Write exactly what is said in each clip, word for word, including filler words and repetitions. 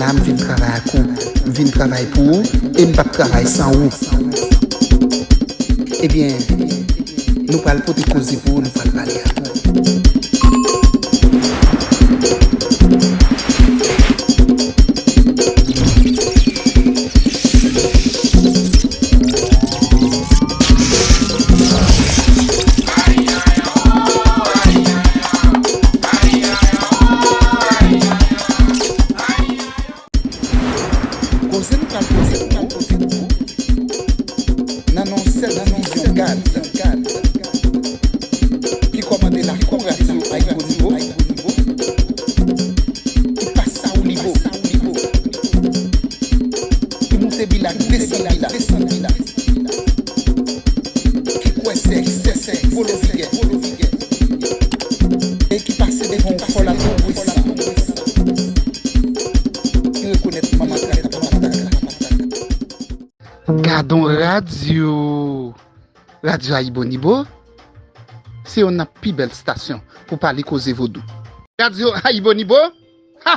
M vin travay ak ou, m vin travay pou ou, e m p ap travay san ou. Ebyen, nou pral pote koze pou ou, nou pral pale ak ou. Koze nou pral poze pou ou nan non sèt vizyon gad ki kòmande lakou radyo Ayibo Nibo, ki pa sa ou nivo, ki moute bilak, desann bilak, ki kwè sè, sè, sè, polo vigè, e ki pase devan yon fò lakou pwisan. Ki rekonèt manman kaka papa kaka. Gadon radyo. Radyo Ayibo Nibo, se yonn nan pi bèl stasyon pou pale koze vodou. Radyo Ayibo Nibo, ha!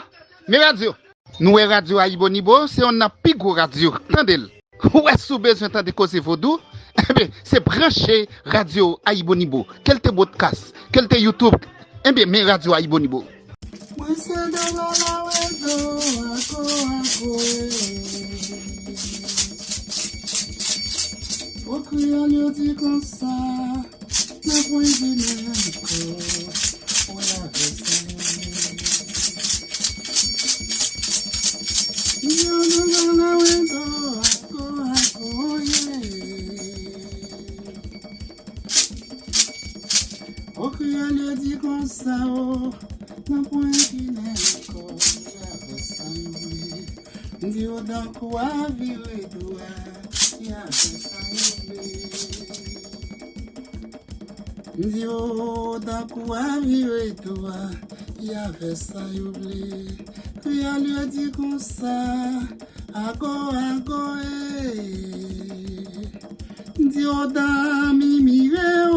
Men radyo! Nou wè radyo Ayibo Nibo, se yonn nan pi gwo radyo. Tande l! Ou wè si w bezwen tande koze vodou, enben, se branche radyo Ayibo Nibo. Ke l te podcast, ke l te YouTube, enben, men radyo Ayibo Nibo. Mwen se Dona Lawedo, ako, ako, e. O kreyòl yo di konsa, nan pwen di men ankò, o la vè sa yo ye. Yo Dona Lawedo, ako, ako, ye. O kreyòl yo di konsa, o, nan pwen ginen ankò, y a fè sa yo vle. M di yo tankou a vire dwat, y a fè sa yo vle. M di yo tankou a vire dwat, y a fè sa yo vle. Kreyòl yo di konsa, ago, ago, e. M di odan mimire o.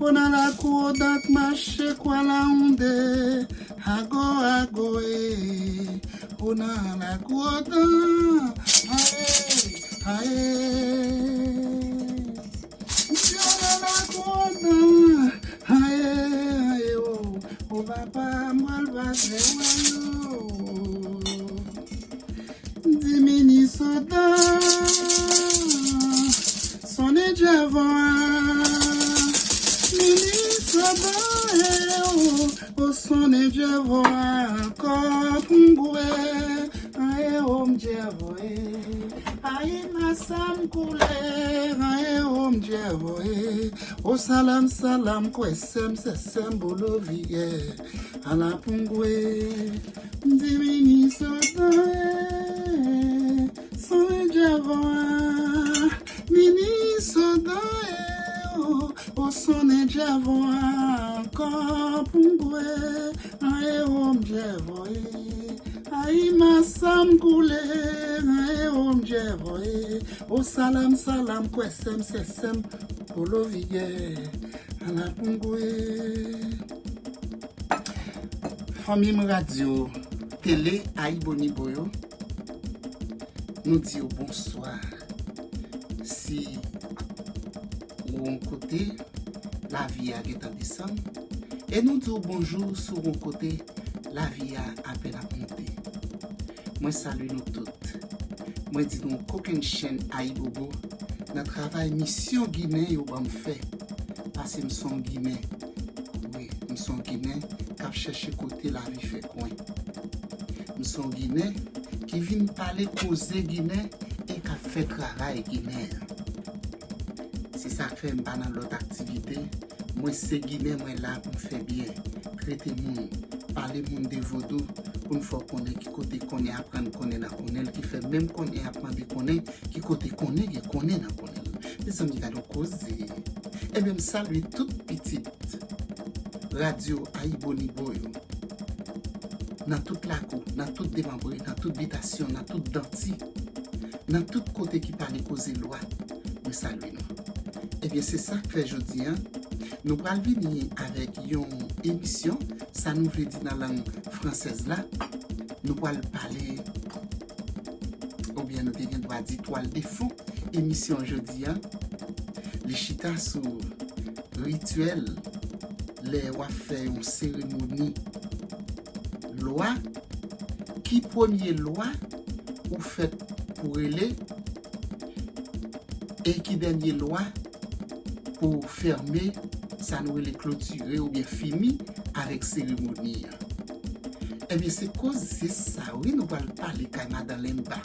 O nan lakou odan k mache kwa la onde. Ago, ago, e. O nan lakou odan. Aye, aye. M di odan lakou odan. Aye, aye, o. O papa, m pral pase wè yo. Di minis odan, sonnen djèvò a. Minis odan, e o, o sonnen djèvò a ankò pou m gwe. An e o m djèvò e, ayi masam koule. An e o m djèvò e, o salam salam kwè sèm sèsèm bolo viyè. Ala pou m gwe. M di minis odan e, sonnen djèvò a. Minis odan e, o, o sonnen djèvò a ankò pou m gwe. An e o m djèvò e, ayi masam koule. An e o m djèvò e, o salam salam kwè sèm sèsèm bolo viyè. Ala pou m gwe. Fanmi m radyo tele Ayibo Nibo yo, nou di yo bonswa. Si ou yon kote, lavi a gentan desann, e nou di w bonjou si w yon kote, lavi a apèn ap monte. Mwen salye nou tout. Mwen di nou kokennchenn ayibobo nan travay misyon Ginen yo ban m fè. Paske m se yon Ginen. Wi, m se yon Ginen k ap chèche kote lavi fè kwen. M se yon Ginen ki vin pale koze Ginen e k ap fè travay Ginen. Se sa k fè m pa nan lòt aktivite. Mwen se Ginen, mwen la pou m fè byen, trete moun, pale moun de vodou, pou n fè w konnen ki kote konnen aprann konnen nan konnen l, ki fè menm konnen ap mande konnen ki kote konnen gen konnen nan konnen l. Mezanmi, gade yon koze. Ebyen, m salye tout pitit radyo Ayibo Nibo yo. Nan tout lakou, nan tout demanbre, nan tout bitasyon, nan tout danti, nan tout kote ki pale koze lwa, mwen salye nou. Ebyen, se sa k fè jodi a, nou pral vini avèk yon emisyon, sa nou vle di nan lang fransèz la, nou pral pale, oubyen nou te gen dwa di twal de fon emisyon jodi a. Li chita sou rityèl lè w ap fè yon seremoni lwa, ki premye lwa ou fèt pou rele, e ki dènye lwa pou fèmen, sa nou rele klotire oubyen fini avèk seremoni an. Ebyen, se koze sa, wi, nou pral pale kay Madan Lenba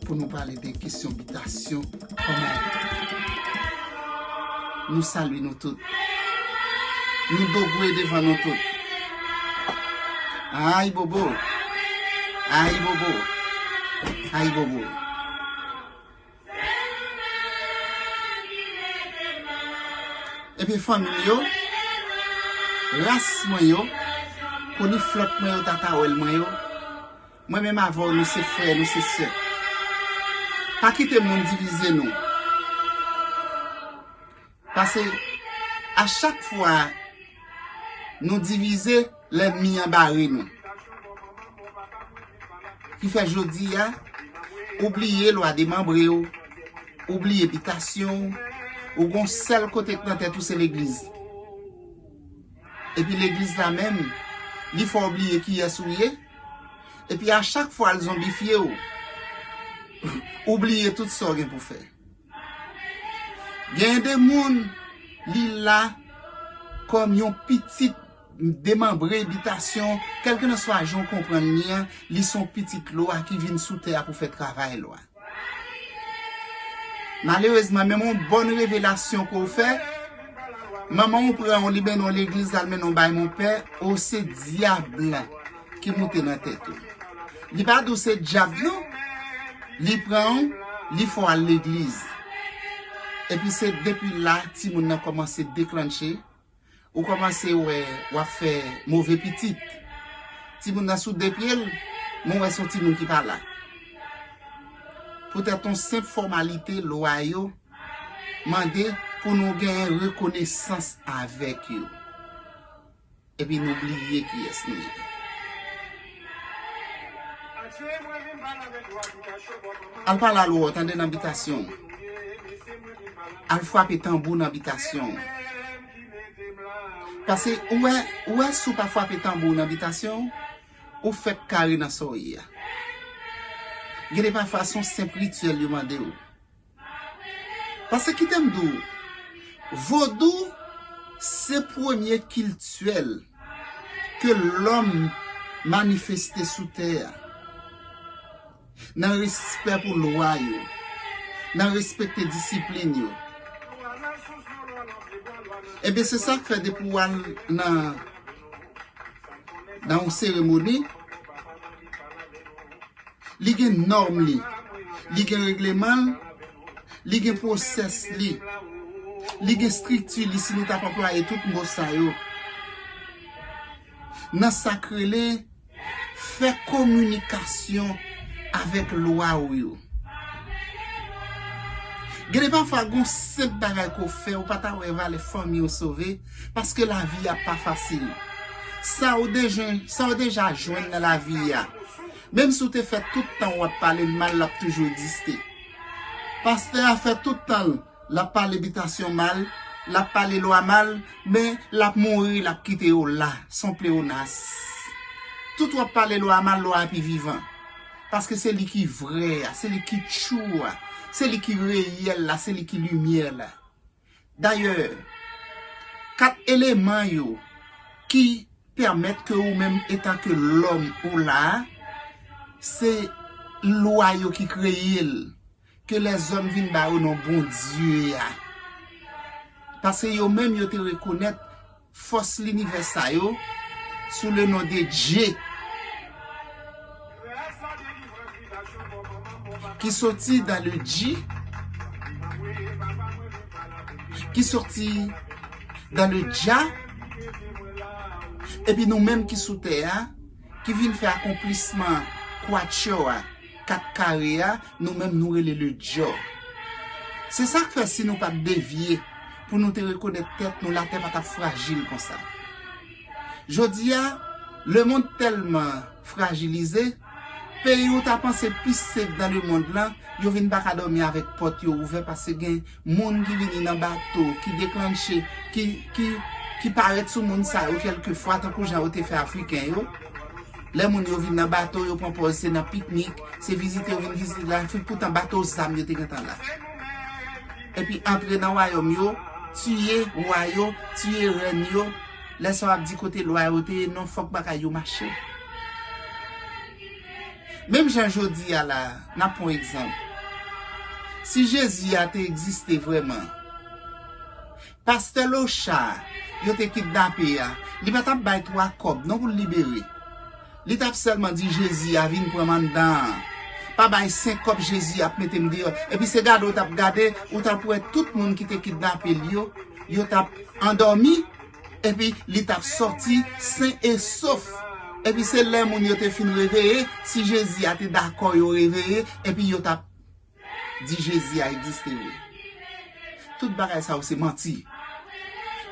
pou nou pale de kesyon bitasyon. Kòman nou salye nou tout. Nou dogwe devan nou tout. Ay bobo. Ay bobo. Ay bobo. Ebyen, fanmi m yo, ras mwen yo, koniflòt mwen yo, tatawèl mwen yo, mwen menm avè w, nou se frè, nou se sè. Pa kite moun divize nou. Paske a chak fwa nou divize, lènmi an bare nou. Ki fè jodi a, ou bliye lwa demanbre w, ou bliye bitasyon w, ou gon sèl kote k nan tèt ou se legliz. Epi legliz la menm, li fè w bliye kiyès ou ye. Epi a chak fwa l zonbifye w, ou bliye tout sa w gen pou fè. Gen de moun, li la kòm yon pitit demanbre bitasyon, kèlkelanswa jan w konprann li an, li se yon pitit lwa ki vin sou tè a pou fè travay lwa. Malerezman, menm yon bòn revelasyon ke w fè, manman w pran w, li mennen w legliz, l al mennen w bay monpè, o se dyab ki moute nan tèt ou. Li pa di w se dyab non, li pran w, li fè w al legliz. Epi se depi la, timoun nan kòmanse deklannche, ou kòmanse wè w ap fè move pitit. Timoun nan sou de pye l, men w wè se yon timoun ki pa la. Poutèt yon senp fòmalite lwa yo mande pou nou genyen rekonesans avèk yo. Epi nou bliye kiyès nou ye. Al pale a lwa w, tande, nan bitasyon w. Al frape tanbou nan bitasyon w. Paske ou wè, ou wè si w pa frape tanbou nan bitasyon w, ou fèk kare nan sa w ye a. Gen de pafwa se yon senp rityèl yo mande w. Paske kite m di w, vodou se premye kilti ke lòm manifeste sou tè a. Nan respè pou lwa yo, nan respekte disiplin yo. Ebyen, se sa k fè depi w al nan, nan yon seremoni, li gen nòm li, li gen regleman l, li gen pwosès li, li gen estrikti li, si nou t ap anplwaye tout mo sa yo. Nan sa k rele fè kominikasyon avèk lwa w yo. Gen de pafwa, gon senp bagay ke w fè, ou pa ta wè valè fanmi w sove, paske lavi a pa fasil. Sa w deja, sa w deja jwenn nan lavi a, menm si w te fè tout tan w ap pale l mal, l ap toujou egziste. Pastè a fè tout tan l, l ap pale bitasyon mal, l ap pale lwa mal, men l ap mouri, l ap kite yo la, se yon pleyonas. Tout w ap pale lwa mal, lwa a pi vivan. Paske se li ki vrè a, se li ki true a, se li ki reyèl la, se li ki limyè la. Dayè, kat eleman yo ki pèmèt ke ou menm, etanke lòm, ou la a, se lwa yo ki kreye l, ke lèzòm vin ba yo non Bondye a. Paske yo menm, yo te rekonèt fòs linivè sa yo sou le non de Dye, ki soti dan le Dji, ki soti dan le Dja, epi nou menm ki sou tè a, ki vin fè akonplisman kwatchò a, kat kare a, nou menm nou rele le Djò. Se sa k fè si nou pa t devye pou nou te rekonèt tèt nou, latè pa t ap frajil konsa. Jodi a, lemonn tèlman frajilize, peyi ou ta panse pi safe nan lemonn lan, yo vin pa ka dòmi avèk pòt yo ouvè paske gen moun ki vini nan bato, ki deklanche, ki, ki, ki parèt sou moun sa yo kèlkefwa, tankou jan yo te fè Afriken yo. Lè moun yo vin nan bato, yo pran pòz se nan piknik, se vizite yo vin vizite Lafrik, poutan bato zam yo te gentan la. Epi antre nan wayòm yo, tiye wa yo, tiye rèn yo. Lè sa w ap di kote lwa yo te ye, non, fòk bagay yo mache. Menm jan jodi a la, n ap pran yon egzanp. Si Jezi a te egziste vrèman, pastè Locha yo te kidnape a, li pa t ap bay twa kòb non pou l libere. Li t ap sèlman di Jezi a vin pran m anndan an. Pa bay senk kòb, Jezi ap mete m deyò. Epi se gade w t ap gade, ou t ap wè tout moun ki te kidnape l yo, yo t ap andòmi, epi li t ap sòti sen e sof. Epi se lè moun yo te fin reveye, si Jezi a te dakò yo reveye, epi yo t ap di Jezi a egziste vre. Tout bagay sa yo se manti.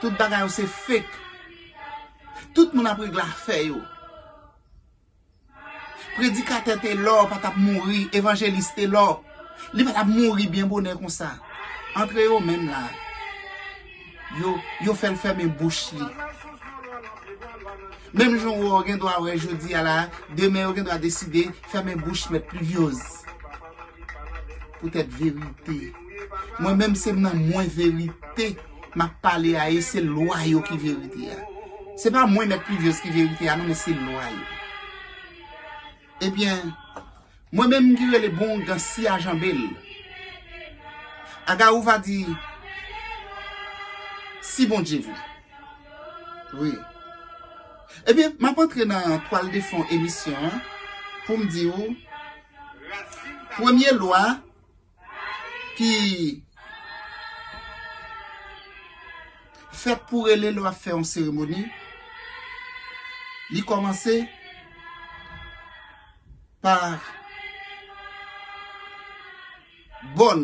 Tout bagay yo se fake. Tout moun ap regle afè yo. Predikatè te la, pa t ap mouri, evanjelis te la, li pa t ap mouri byen bonè konsa. Antre yo menm la, yo, yo fè l fèmen bouch li. Menm jan w wè, w gen dwa wè jodi a la, demen yo gen dwa deside fèmen bouch mèt Plivyòz. Poutèt verite. Mwen menm se nan mwen verite m ap pale a, e se lwa yo ki verite a. Se pa mwen mèt Plivyòz ki verite a non, men se lwa yo. Ebyen, mwen menm ki rele bon oungan si a janbe l. Agawou va di si Bondye vle. Wi. Ebyen, m ap antre nan twal de fon emisyon an pou m di w, premye lwa ki fèt pou rele lè w ap fè yon seremoni, li kòmanse pa bòn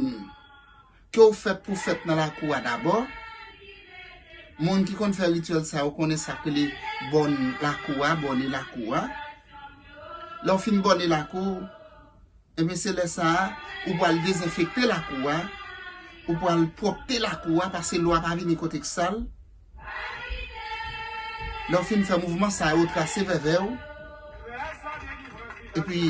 ke w fèt pou fèt nan lakou a dabò. Moun ki konn fè rityèl sa yo konnen sa k rele bòn lakou a, bòne lakou a. Lè w fin bòne lakou, ebyen se lè sa a, ou pral dezenfekte lakou a, ou pral pwòpte lakou a, paske lwa pa vini kote k sal. Lè w fin fè mouvman sa yo, ou trase vèvè w. Epi,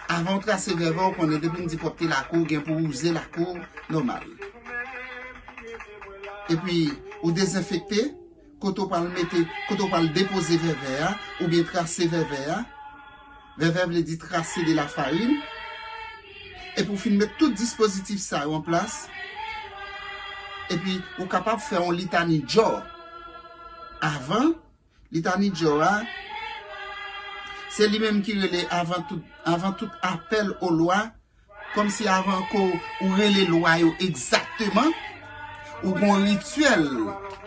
avan w trase vèvè w, konnen depi m di pwòpte lakou, gen pou wouze lakou, nòmal. Epi, ou dezenfekte, kote w pral mete, kote w pral depoze vèvè a, oubyen trase vèvè a. Vèvè vle di trase de la farine. Epi w fin met tout dispozitif sa yo an plas. Epi ou kapab fè yon litani djò. Avan, litani djò a, se li menm ki rele avan tout, avan tout apèl o lwa, kòmsi avan ke w rele lwa yo egzakteman, ou gen yon rityèl,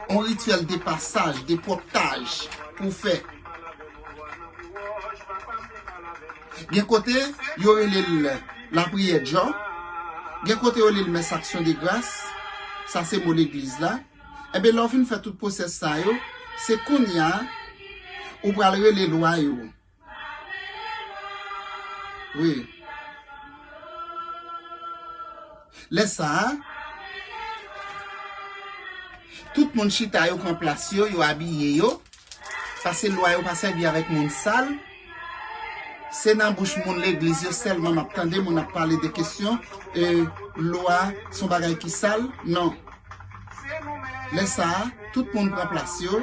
yon rityèl de pasaj, de pwòptaj pou w fè. Gen kote, yo rele l lapriyè djò. Gen kote, yo rele l mès aksyon de gras. Sa se mo legliz la. Enben, lè w fin fè tout pwosès sa yo, se kounye a, ou pral rele lwa yo. Wi. Lè sa a, tout moun chita, yo pran plas yo, yo abiye yo. Paske lwa yo pa sèvi avèk moun sal. Se nan bouch moun legliz yo sèlman m ap tande moun ap pale de kesyon, e, lwa se yon bagay ki sal. Non. Lè sa a, tout moun pran plas yo,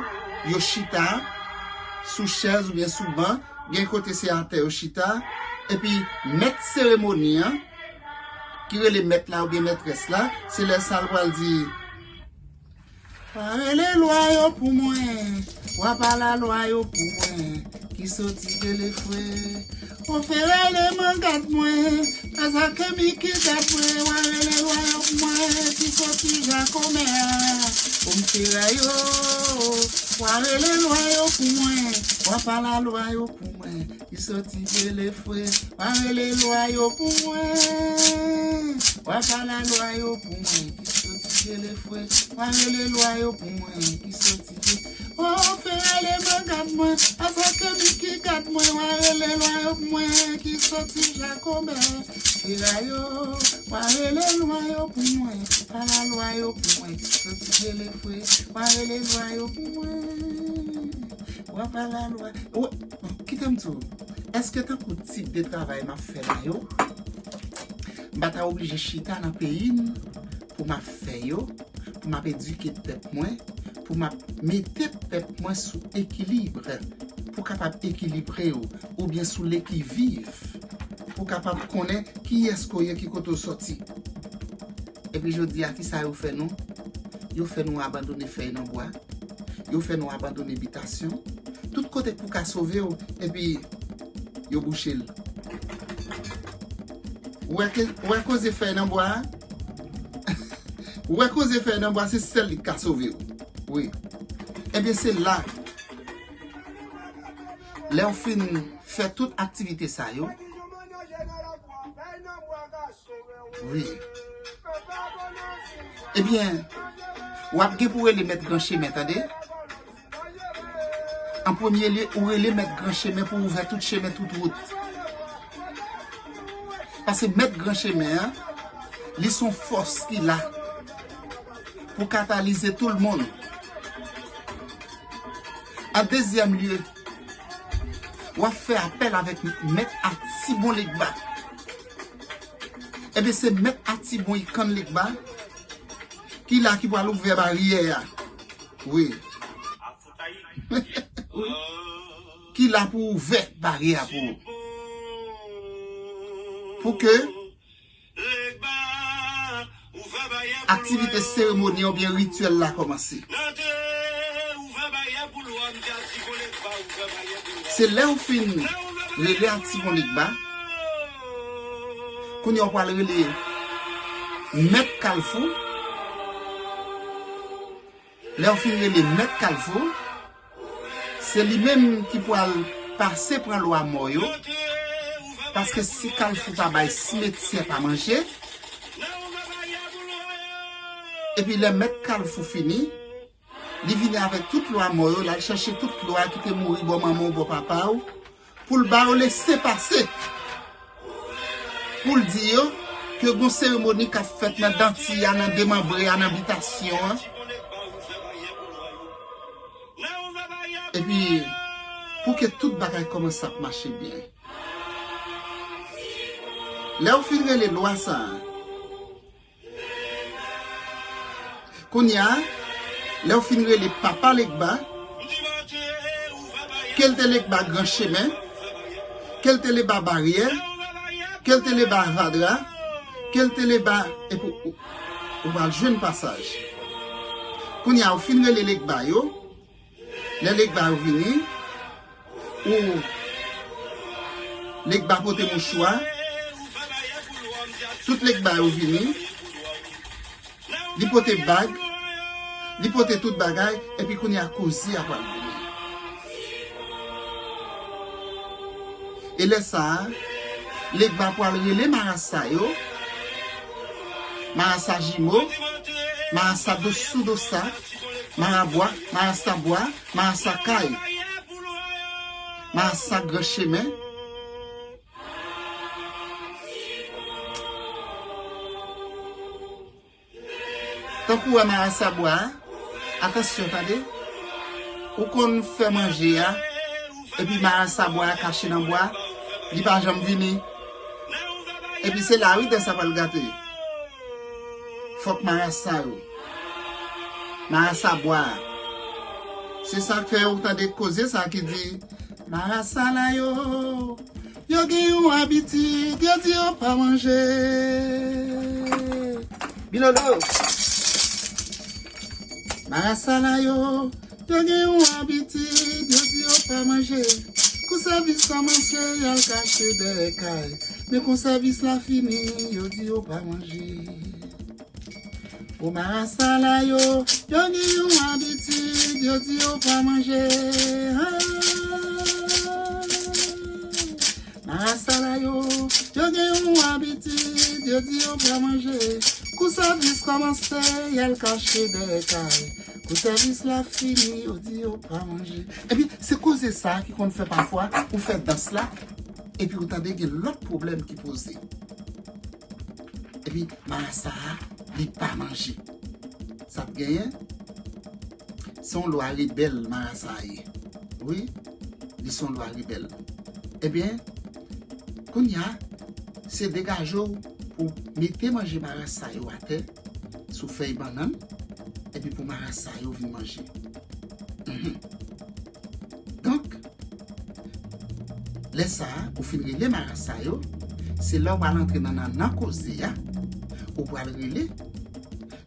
yo chita sou chèz oubyen sou ban, gen kote se atè yo chita, epi mèt seremoni an, ki rele mèt la oubyen mètrès la, se lè sa l pral di, "Wa rele lwa yo pou mwen, wa pala lwa yo pou mwen, ki soti Belefwe." Ofere le man gad mwen, Azake Miki gad mwen, wa rele lwa yo pou mwen, ki soti Jakomè a, Omfera yo, wa rele lwa yo pou mwen, wa pala lwa yo pou mwen, ki soti Belefwe, wa rele lwa yo pou mwen, wa pala lwa yo pou mwen, ki soti Belefwe, wa rele lwa yo pou mwen, ki soti Mwen, paske Miki gad mwen, w a rele lwa yo pou mwen ki soti Jakoben. Fera yo, w a rele lwa yo pou mwen, pa la lwa yo pou mwen ki soti Delefre. W a rele lwa yo pou mwen, w a pa la lwa. Bon, kite m di w, èske tankou tip de travay m ap fè la yo, m pa ta oblije chita nan peyi m pou m ap fè yo, pou m ap edike pèp mwen, pou m ap mete pèp mwen sou ekilib, pou kapab ekilibre yo, oubyen sou lekiviv, pou kapab konnen kiyès ke w ye, ki kote w sòti. Epi jodi a, kisa yo fè nou? Yo fè nou abandone fèy nan bwa. Yo fè nou abandone bitasyon. Tout kote pou ka sove w, epi yo bouche l. Ou wè ke, ou wè koze fèy nan bwa a? Ou wè koze fèy nan bwa, se sèl li k ka sove w. Wi. Ebyen, se la. Lè w fin fè tout aktivite sa yo, wi. Ebyen, w ap gen pou rele mèt gran chemen, tande? An premye lye, ou rele mèt gran chemen pou ouvè tout chemen, tout wout. Paske mèt gran chemen an, li se yon fòs ki la pou katalize tout moun. An dezyèm lye, w ap fè apèl avèk mèt Atibon Legba. Ebyen, se mèt Atibon Ikann Legba ki la, ki pral ouvè baryè a. Wi. Ki la pou ouvè baryè a pou ou. Pou ke aktivite seremoni oubyen rityèl la kòmanse. Se lè w fin rele Atibon Legba, kounye a w pral rele mèt Kalfou. Lè w fin rele mèt Kalfou, se li menm ki pral pase pran lwa mò yo, paske si Kalfou pa bay, simetyè pa manje. Epi lè mèt Kalfou fini, li vini avèk tout lwa mò yo, l al chèche tout lwa ki te mouri bò manman w, bò papa w, pou l ba yo lese pase, pou l di yo ke gon seremoni k ap fèt nan danti a, nan demanbre a, nan bitasyon an. Epi, pou ke tout bagay kòmanse ap mache byen. Lè w fin rele lwa sa a, kounye a, lè w fin rele papa Legba, ke l te Legba gran chemen, ke l te Legba baryè, ke l te Legba vadra, ke l te Legba, epi ou, ou pral jwenn pasaj. Kounye a, ou fin rele Legba yo, lè Legba yo vini, ou Legba pote mouchwa, tout Legba yo vini, li pote bag, li pote tout bagay, epi kounye a koze a pral vini. E lè sa a, Legba pral rele marasa yo, marasa jimo, marasa dos sou dosa, marabwa, marasa bwa, marasa kay, marasa gran chemen. Tankou wè marasa bwa a, atansyon tande, ou konn fè manje a, epi marasa bwa a kache nan bwa, li pa janm vini. Epi se la wi dè sa pral gate. Fòk marasa yo, marasa bwa a. Se sa k fè ou tande koze sa ki di, marasa la yo, yo gen yon abitid, yo di yo pa manje. Bilolo. Marasa la yo, yo gen yon abitid, yo di yo pa manje. Kou sèvis kòmanse, y al kache dèyè kay. Men kou sèvis la fini, yo di yo pa manje. O marasa la yo, yo gen yon abitid, yo di yo pa manje. Ah. Marasa la yo, yo gen yon abitid, yo di yo pa manje. Kou sèvis kòmanse, y al kache dèyè kay. Kou sèvis la fini, yo di yo pa manje. Epi, se koze sa ki konn fè pafwa, ou fè dans la, epi ou tande gen lòt pwoblèm ki poze. Epi, marasa a, li pa manje. Sa ap genyen? Se yon lwa rebèl marasa a ye. Wi, li se yon lwa rebèl. Ebyen, kounye a, se degaje w pou mete manje marasa yo atè, sou fèy bannann, epi pou marasa yo vin manje. Mhm. Donk, lè sa a, ou fin rele marasa yo, se lè w pral antre nan nannan koze a, ou pral rele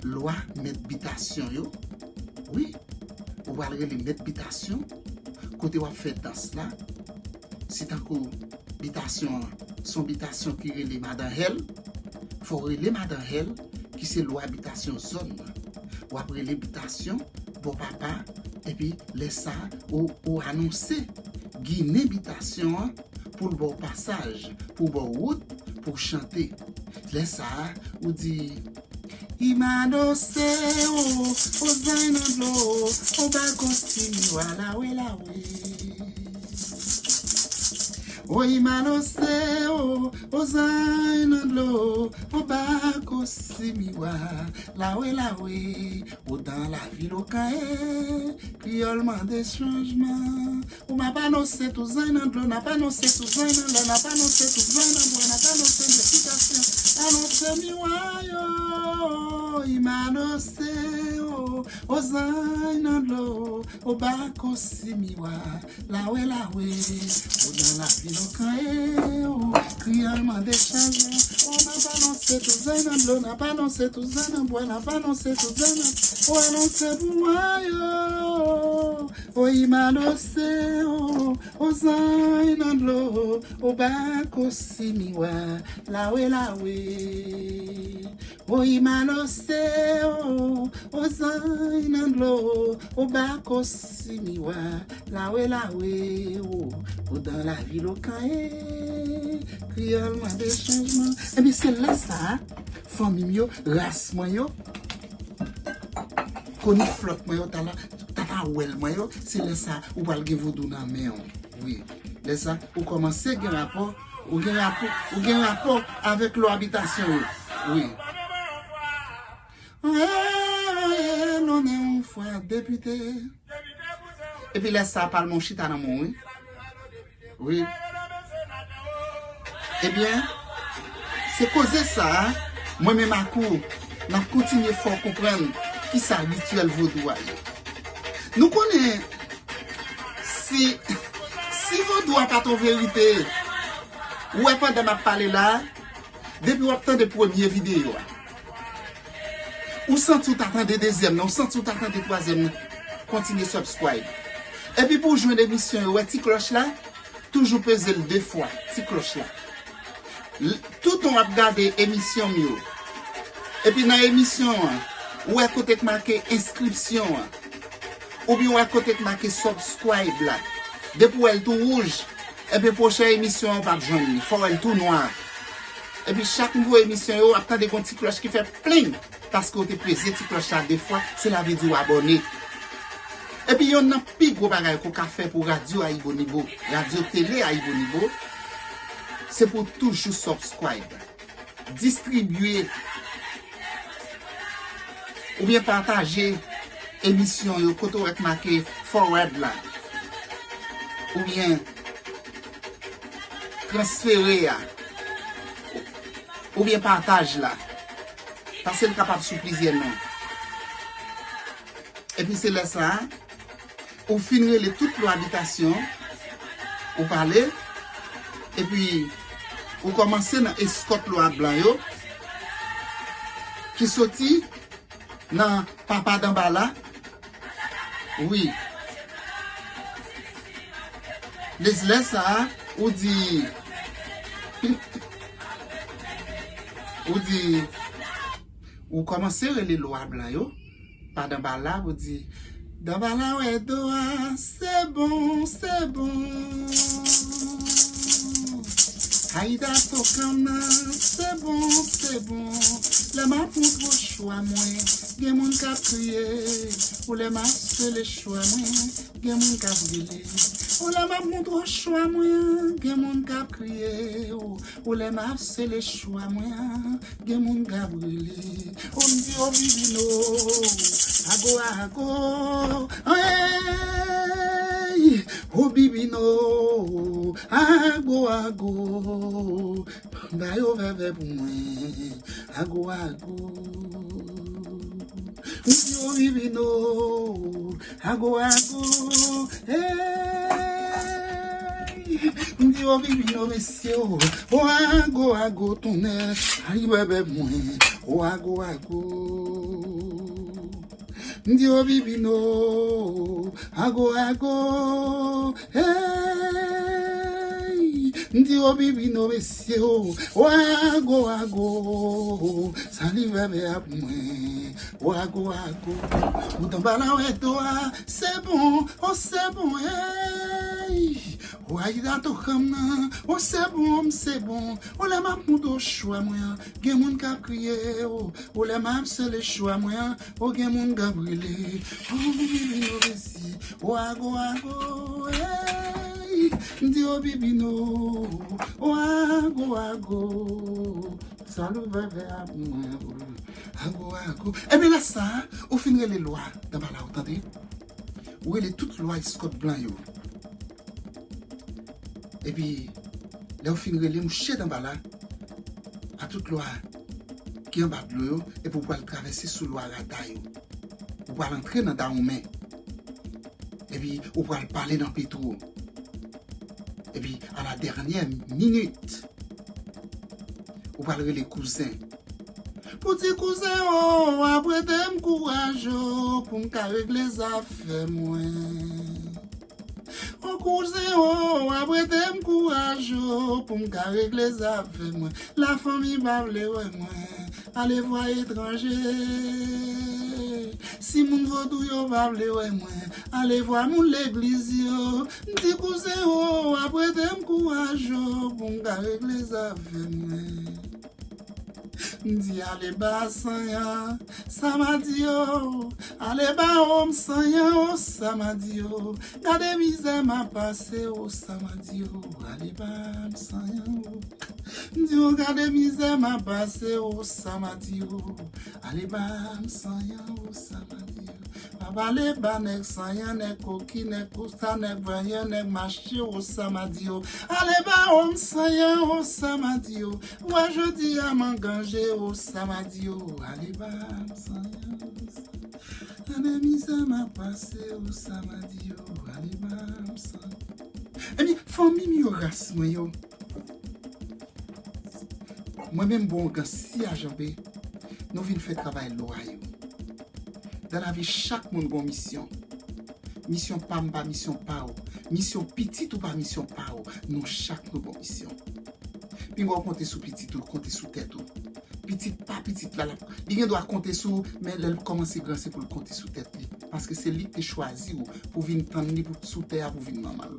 lwa mèt bitasyon yo. Wi, ou pral rele mèt bitasyon, kote w ap fè dans la. Si tankou bitasyon an, se yon bitasyon ki rele Madan Hèl, fò w rele Madan Hèl, ki se lwa bitasyon zòn nan. W ap rele bitasyon, bò papa, epi lè sa a, ou, ou anonse ginen bitasyon an pou l ba w pasaj, pou l ba w wout, pou w chante. Lè sa a, ou di, Imanose o, o zany nan dlo, o bako simiwa lawe lawe. O Imanose o, o zany nan dlo, o bako simiwa lawe lawe. O dan lavil o kaye, kreyòl mande chanjman. Ou m ap anonse tou zany nan dlo, n ap anonse tou zany nan lè, n ap anonse tou zany nan bwa, n ap anonse mèt bitasyon, anonse miwa yo, Imanose o, o zany nan dlo, o bako simiwa, lawe lawe, o dan lavil o kaye o, kreyòl mande chanjman, o n ap anonse tou zany nan dlo, n ap anonse tou zany nan bwa, n ap anonse tou zany nan, o anonse pou mwa yo. O Imanose o, o zany nan dlo, o bako simiwa, lawe lawe. O Imanose o, o zany nan dlo, o bako simiwa, lawe lawe o. O dan lavil o kaye, kreyòl mande chanjman. Epi se lè sa a, fanmi m yo, ras mwen yo, koniflòt mwen yo, tala, tatawèl mwen yo, se lè sa ou pral gen vodou nan men w. Wi. Lè sa, ou kòmanse gen rapò, ou gen rapò, ou gen rapò avèk lwa bitasyon yo. Wi. Oye, oye, lonnen yon fwa depite. Epi lè sa, palman w chita nan men w, wi. Wi. Ebyen, se koze sa a, mwen menm ak ou, n ap kontinye fè w konprann kisa rityèl vodou a ye. Nou konnen, si, si vodou a pa t yon verite, ou wè pandan m ap pale la, depi w ap tande premye videyo a, ou santi w ta tande dezyèm nan, ou santi w ta tande twazyèm nan, kontinye subscribe. Epi pou w jwenn emisyon yo, wè ti klòch la, toujou peze l de fwa, ti klòch la. L-, toutan w ap gade emisyon m yo, epi nan emisyon an, ou wè kote k make enskripsyon an, oubyen w wè kote k make subscribe la. Depi w wè l tou wouj, ebyen pwochen emisyon an w p ap jwenn li. Fò w wè l tou nwa. Epi chak nouvo emisyon yo, w ap tande gon ti klòch ki fè pling. Paske w te peze ti klòch la de fwa, sela vle di w abòne. Epi yonn nan pi gwo bagay ke w ka fè pou Radyo Ayibonèbo, Radyo Tele Ayibonèbo, se pou w toujou subscribe, distribye, oubyen pataje emisyon yo kote w wè k make forward la, oubyen transfere a, oubyen pataj la. Paske l kapab sou plizyè non. Epi se lè sa a, ou fin rele tout lwa bitasyon, ou pale, epi ou kòmanse nan eskòt lwa blan yo, ki soti nan papa Danbala, wi. Lè sa a, ou di, ou di, ou kòmanse rele lwa blan yo, pa Danbala, ou di, Danbala wè do a, se bon, se bon. Ayida tokan nan, se bon, se bon. Lè m ap montre w chwa mwen, gen moun k ap kriye. Ou lè m ap sele chwa mwen, gen moun k ap rele. Ou lè m ap montre w chwa mwen, gen moun k ap kriye. Ou lè m ap sele chwa mwen, gen moun k ap rele. O m di o Vivino, ago ago, ey, o Vivino, ago ago. Ba yo vèvè pou mwen, ago ago. M di o Vivino, ago ago, ey. M di o Vivino, mesye o, o ago ago tounen, ay vèvè pou mwen, o ago ago. M di o Vivino, ago ago, ey. M di o Vivino, mesye o, o ago ago. Sa li vèvè ap mwen, o ago ago. Ou tanbala wè do a, se bon, o se bon, ey. O ayida to kanm nan, o se bon, m se bon. O lè m ap montre w chwa mwen an, gen moun k ap kriye, o. O lè m ap sele chwa mwen an, o gen moun k ap rele. O Vivino, mesye, o ago ago, ey. M di o Vivino, o ago ago. Sa li vèvè ap mwen, o ago ago. Epi lè sa, ou fin rele lwa tanbala, ou tande? Ou rele tout lwa eskòt blan yo. Epi lè ou fin rele mouche tanbala, a tout lwa ki anba dlo yo, epi ou pral travèse sou lwa rada yo. Ou pral antre nan Dawonmen. Epi ou pral pale nan Petwo. Epi a la dènyè minit, ou pral rele kouzen. Pou di kouzen o, w ap prete m kouraj o, pou m ka regle zafè mwen. O kouzen o, w ap prete m kouraj o, pou m ka regle zafè mwen. Lafanmi pa vle wè mwen, ale vwa etranje. Si moun vodou yo pa vle wè mwen, ale vwa moun legliz yo. M di kouzen o, w ap prete m kouraj o, pou m ka regle zafè mwen. M di ale ba sanyan, sa m a di yo. Ale ba o m sanyan o, sa m a di yo. Gade mizè m ap pase o, sa m a di yo. Ale ba m sanyan o. M di yo gade mizè m ap pase o, sa m a di yo. Ale ba m sanyan o, sa m a di yo. Pa pale ba nèg sanyan, nèg koki, nèg kousa, nèg vanyan, nèg mache o, sa m a di yo. Ale ba o m sanyan o, sa m a di yo. Wè jodi a m anganje o, sa m a di yo. Ale ba m sanyan o, sa. Gade mizè m ap pase o, sa m a di yo. Ale ba m sanyan. Ebyen, fanmi m yo, ras mwen yo. Mwen menm bon ogan si a janbe, nou vin fè travay lwa yo. Dan lavi, chak moun gon misyon. Misyon pa m pa misyon pa w. Misyon pitit ou pa misyon pa w. Nou chak nou gon misyon. Pinga w konte sou pitit ou, konte sou tèt ou. Pitit pa pitit la, l ap, li gen dwa konte sou ou, men lè l kòmanse gran, se pou l konte sou tèt li. Paske se li ki te chwazi w pou vin tann li pou, sou tè a pou vin manman l.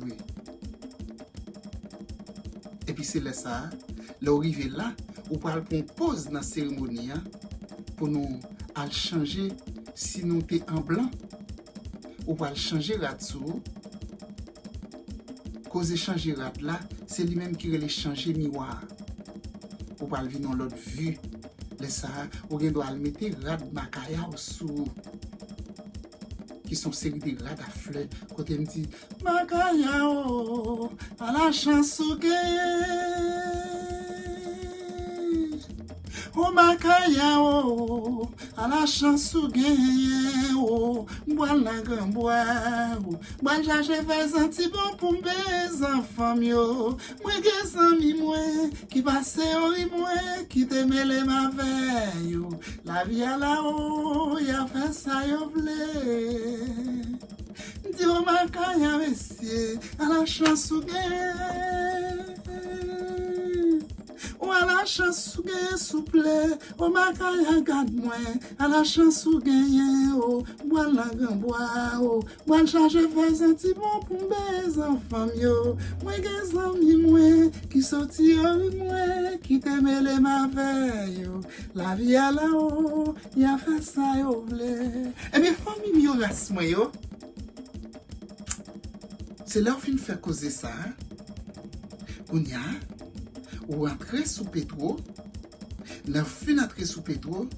Wi. Epi se lè sa a, lè w rive la, ou pral pran yon poz nan seremoni an pou nou al chanje si nou te an blan. Ou pral chanje rad sou ou. Koze chanje rad la, se li menm ki rele chanje miwa a. Ou pral vin yon lòt vi. Lè sa a, ou gen dwa al mete rad makaya w sou ou. Ki se yon seri de rad a flè. Kote m di, makaya o, ala chans ou genyen. O makaya o, ala chans ou genyen o. M pral nan gran bwa o. M pral chache fè zanti bon pou m peye zanfanm yo. Mwen gen zanmi mwen ki pase yo ri mwen, ki te mele m avè yo. Lavi a la o, y ap fè sa yo vle. M di o makaya mesye, ala chans ou gen. Ou ala Chans ou genyen souple, o makaya gad mwen, ala chans ou genyen, o, m pral nan granbwa, o, m pral chache fè santiman pou m beye zanfanm yo. Mwen gen zanmi mwen ki soti ori mwen, ki te mele m avè yo. Lavi a la o, y a fè sa yo vle. Ebyen, fanmi m yo, ras mwen yo, se lè w fin fè koze sa a, kounye a, ou antre sou Petwo. Lè w fin antre sou Petwo,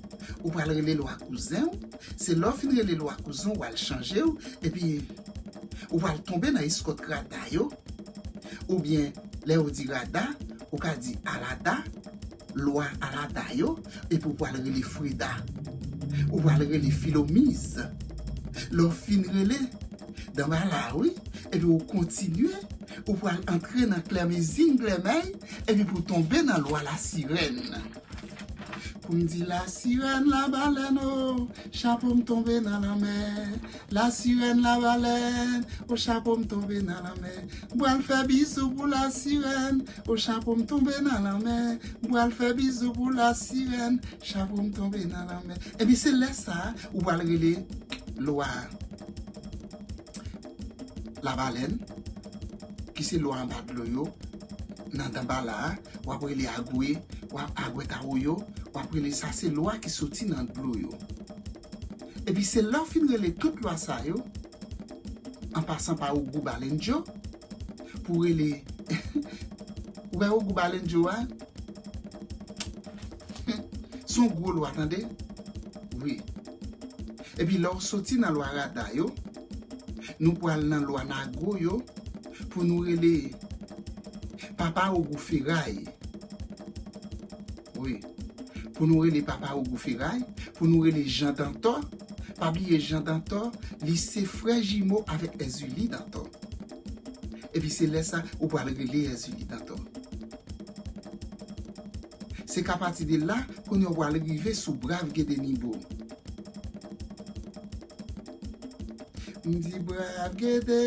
ou pral rele lwa kouzen w. Se lè w fin rele lwa kouzen w, w al chanje w, epi ou pral tonbe nan eskòt rada yo. Oubyen, lè yo di rada, ou ka di alada, lwa alada yo, epi ou pral rele freda. Ou pral rele filomiz. Lè w fin rele, dan bala, wi, epi ou kontinye, ou pral antre nan klèmezin klèmèy, epi pou tonbe nan lwa lasirèn. Pou m di lasirèn, labalèn, o, chapo m tonbe nan lanmè. Lasirèn, labalèn, o, chapo m tonbe nan lanmè. M pral fè bizou pou lasirèn, o, chapo m tonbe nan lanmè. M pral fè bizou pou lasirèn, chapo m tonbe nan lanmè. Epi se lè sa a, ou pral rele lwa labalèn, ki se lwa anba dlo yo, nan danbala a, w ap rele agwe, w ap agwèt awoyo, w ap rele sa se lwa ki soti nan dlo yo. Epi se lè w fin rele tout lwa sa yo, an pasan pa Ogou Balendjo, pou rele, ou wè Ogou Balendjo a? Se yon gwo lwa, tande? Wi. Epi lè w soti nan lwa rada yo, nou pral nan lwa nago yo pou nou rele Papa Ogou Feray. Wi. Pou nou rele Papa Ogou Feray, pou nou rele Jan Dantò. Pa bliye Jan Dantò, li se frè jimo avèk Èzili Dantò. Epi se lè sa ou pral rele Èzili Dantò. Se ka pati de la, kounye a w pral rive sou Brav Gede Nibo. M di Brav Gede,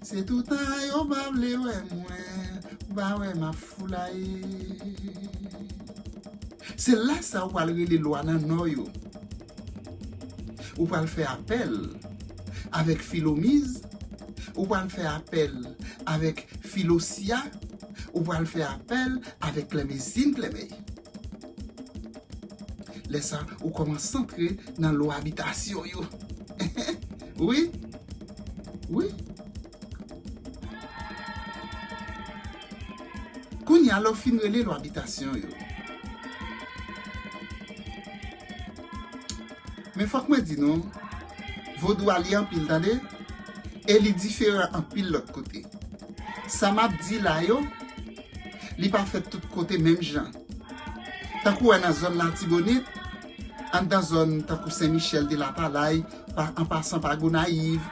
se toutan yo pa vle wè mwen, ou pa wè m ap foulaye. Se lè sa ou pral rele lwa nan nò yo. Ou pral fè apèl avèk Filomiz, ou pral fè apèl avèk Filosya, ou pral fè apèl avèk Klèmezin Klèmèy. Lè sa, ou kòmanse antre nan lwa abitasyon yo. Wi. Wi. Kounye a, lè w fin rele lwa abitasyon yo. Men fòk mwen di nou, vodou a li anpil, tande? E li diferan anpil lòt kote. Sa m ap di la yo, li pa fèt tout kote menm jan. Tankou w wè nan zòn Latibonit, anndan zòn tankou Sen Michèl, Delapalay, pa, an pasan pa Gonayiv.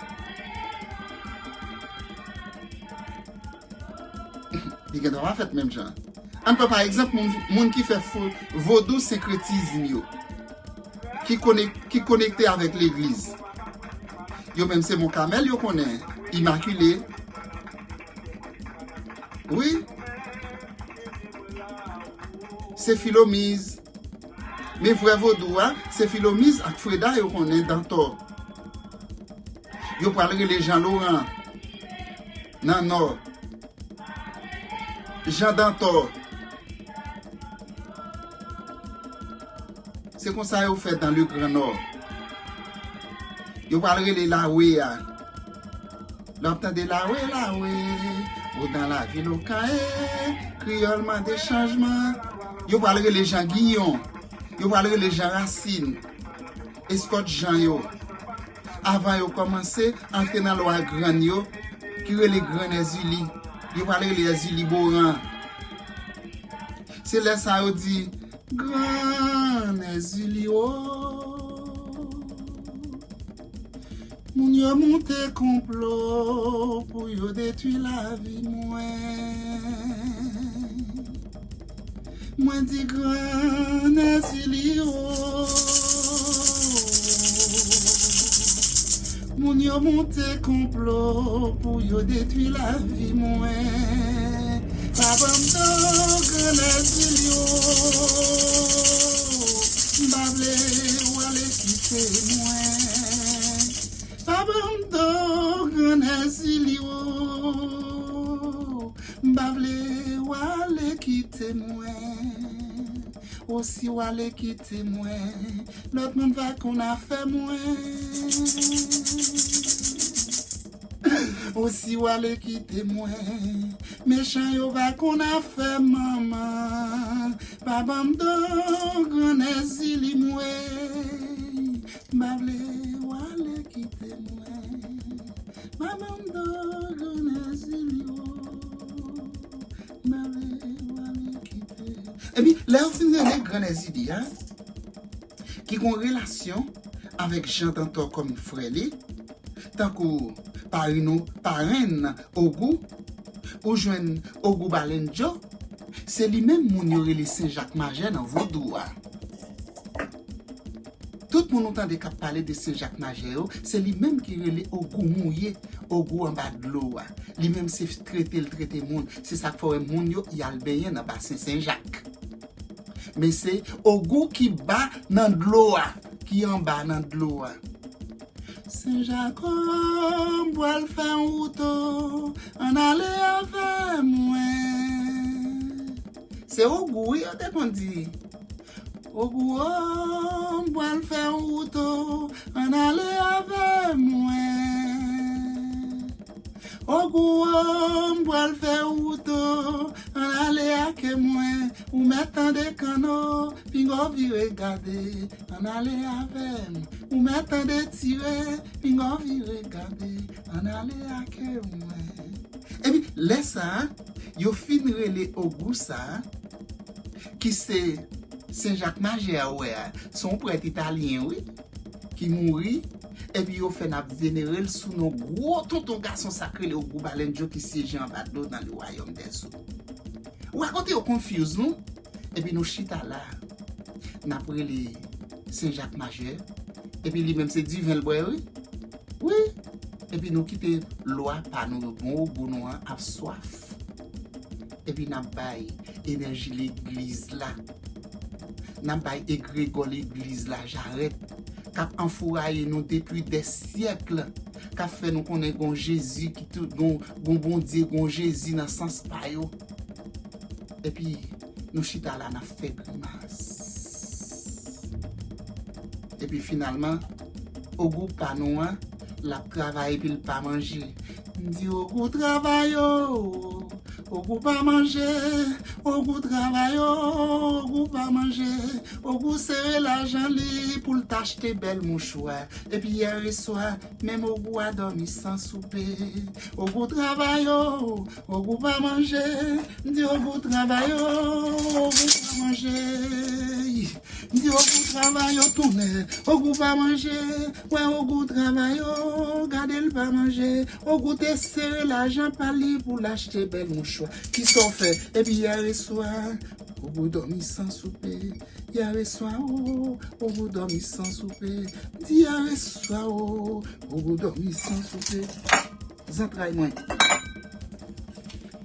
Li gen dwa pa fèt menm jan. Ann pran pa egzanp moun, moun ki fè fo-, vodou senkretizm yo, ki konek-, ki konekte avèk legliz. Yo menm se Mont Kamèl yo konnen, Imakile. Wi. Se Filomiz. Men vrè vodou a, se Filomiz ak Freda yo konnen, Dantò. Yo pral rele Jan Loran nan Nò. Jan Dantò. Se konsa yo fè dans le Grand Nord. Yo pral rele Lawe a. Lè w ap tande Lawe, Lawe, ou dans la ville au Cayenne, kreyòl mande chanjman. Yo pral rele Jan Giyon. Yo pral rele Jan Rasin. Eskòt Jan yo. Avan yo kòmanse antre nan lwa grann yo, ki rele Grann Èzili. Yo pral rele Èzili Boran. Se lè sa yo di, Grann Èzili o. Moun yo monte konplo pou yo detwi lavi mwen. Mwen di Grann Èzili o. Moun yo monte konplo pou yo detwi lavi mwen. Pa Pa ban m do, Grann Èzili o, m pa vle w ale kite mwen. Pa ban m do, Grann Èzili o, m pa vle w ale kite mwen. O si w ale kite mwen, lòt moun va konn afè mwen. O si w ale kite mwen, mechan yo va konn afè manman. Pa ban m do, Grann Èzili mwen, m pa vle w ale kite mwen. Pa ban m do, Grann Èzili o, m pa vle w ale kite. Epi, lè yo fin rele Grann Èzili a, ki gon relasyon avèk Jan Dantò kòm frè li, tankou parenn ou, parenn Ogou, ou jwenn Ogou Balendjo, se li menm moun yo rele Sen Jak Majè nan vodou a. Tout moun ou tande k ap pale de Sen Jak Majè yo, se li menm ki rele Ogou Mouye, Ogou anba dlo a. Li menm se trete l trete moun. Se sa k fè w wè moun yo, y al benyen nan basen Sen Jak. Men se Ogou ki ba nan dlo a, ki anba nan dlo a. Sen Jak o, m pral fè yon wout o, ann ale avè mwen. Se Ogou, wi, yo te konn di. Ogou o, m pral fè yon wout o, ann ale avè mwen. Ogou o, m pral fè wout o, ann ale ake mwen. Ou mèt tande kanno, pinga w vire gade, ann ale avè m. Ou mèt tande tire, pinga w vire gade, ann ale ake mwen. Epi, lè sa a, yo fin rele Ogou sa a, ki se Sen Jak Majè a ou wè a, se yon prèt italyen, wi, ki mouri, epi yo fè n ap venere l sou non gwo tonton gason sa k rele Ogou Balendjo ki syeje anba dlo nan le wayòm dèzo. Ou wè kote yo confuse nou? Epi nou chita la, n ap rele Sen Jak Majè, epi li menm se diven l bwè, wi. Wi, epi nou kite lwa pa nou yo, bon, Ogou nou an ap swaf. Epi n ap bay enèji legliz la. N ap bay egregò legliz la jarèt, k ap anfouraye nou depi dè syèk, k ap fè nou konnen gon Jezi ki tout, gon, gon Bondye, gon Jezi nan sans pa yo. Epi nou chita la, n ap fè grimas. Epi finalman, Ogou pa nou an, l ap travay epi l pa manje. M di Ogou travay o, Ogou pa manje, Ogou travay o, Ogou pa manje. Ogou sere lajan li pou l t achte bèl mouchwa. Epi yè swa, menm Ogou a dòmi san soupe. Ogou travay o, Ogou pa manje. M di Ogou travay o, Ogou pa manje. M di Ogou travay o, tonnè, Ogou pa manje. Wè Ogou travay o, gade l pa manje. Ogou te sere lajan pa li pou l achte bèl mouchwa. Kisa w fè? Epi yè swa, Ogou dòmi san soupe. Yè swa o, Ogou dòmi san soupe. M di yè swa o, Ogou dòmi san soupe. Zantray mwen.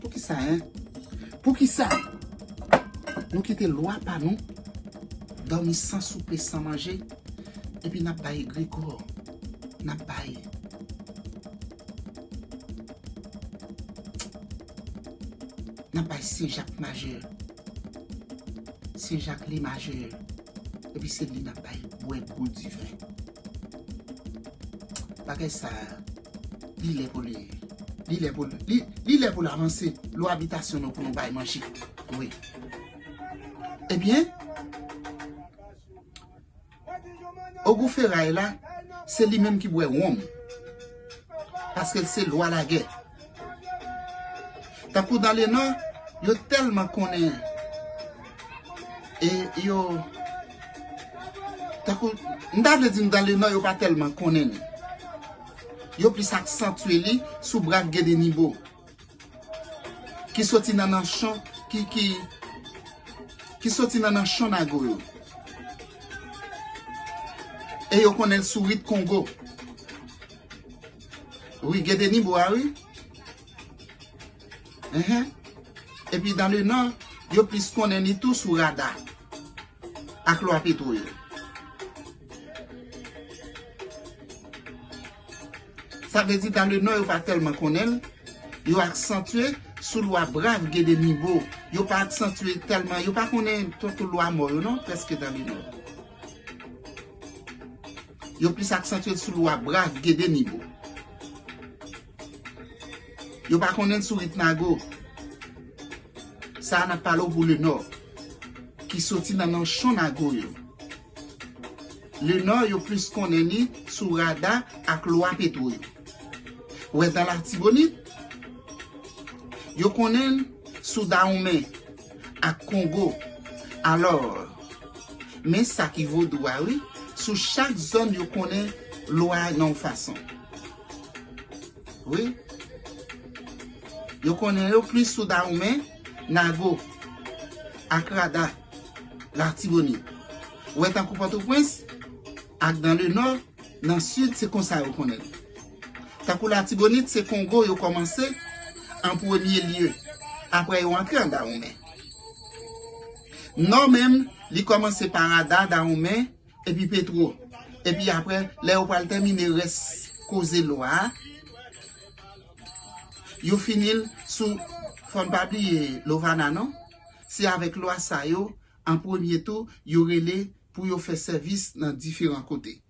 Poukisa, en? Poukisa nou kite lwa pa nou dòmi san soupe, san manje, epi n ap bay egregò, n ap bay, n ap bay Sen Jak Majè, Sen Jak Lemajè, epi se li n ap bay bwè gwo diven. Bagay sa a, li lè pou li, li lè pou li, li lè pou l avanse. Lwa abitasyon nou pou nou bay manje. Wi. Ebyen, Ogou Feray la, se li menm ki bwè wonm. Paske l se lwa lagè. Tankou dans le Nord, yo tèlman konnen, e yo, tankou, m ta vle di nou dans le Nord, yo pa tèlman konnen li. Yo plis aksantye li sou brav Gede Nibo, ki soti nan nanchon, ki, ki, ki soti nan nanchon Nago yo. E yo konnen l sou rit Kongo. Wi, Gede Nibo a, wi. Enhen. Epi dans le Nord, yo plis konnen li tou sou rada ak lwa petwo yo. Sa vle di dans le Nord yo pa tèlman konnen l, yo aksantye sou lwa Brave Guédé Nibo. Yo pa aksantye tèlman, yo pa konnen tankou lwa mò yo non, prèske dans le Nord. Yo plis aksantye sou lwa Brave Guédé Nibo. Yo pa konnen l sou rit Nago. Sa a n ap pale w pou le Nord, ki soti nan nanchon Nago yo. Le Nord yo plis konnen li sou rada ak lwa petwo yo. Ou wè dans Latibonit, yo konnen l sou Dawonmen ak Kongo. Alò, men sa ki vodou a wi, sou chak zòn yo konnen lwa nan yon fason. Wi. Yo konnen yo plis sou Dawonmen, Nago, ak rada, Latibonit. Ou wè tankou Pòtoprens, ak dans le Nord, nan Sid, se konsa yo konnen l. Tankou Latibonit, se Kongo yo kòmanse an premye lye. Apre yo antre an Dawonmen. Nò menm, li kòmanse pa rada, Dawonmen, epi petwo. Epi apre, lè yo pral tèmine rès koze lwa a, yo fini l sou, fò n pa bliye Lovana non. Se avèk lwa sa yo, an premye tou, yo rele pou yo fè sèvis nan diferan kote.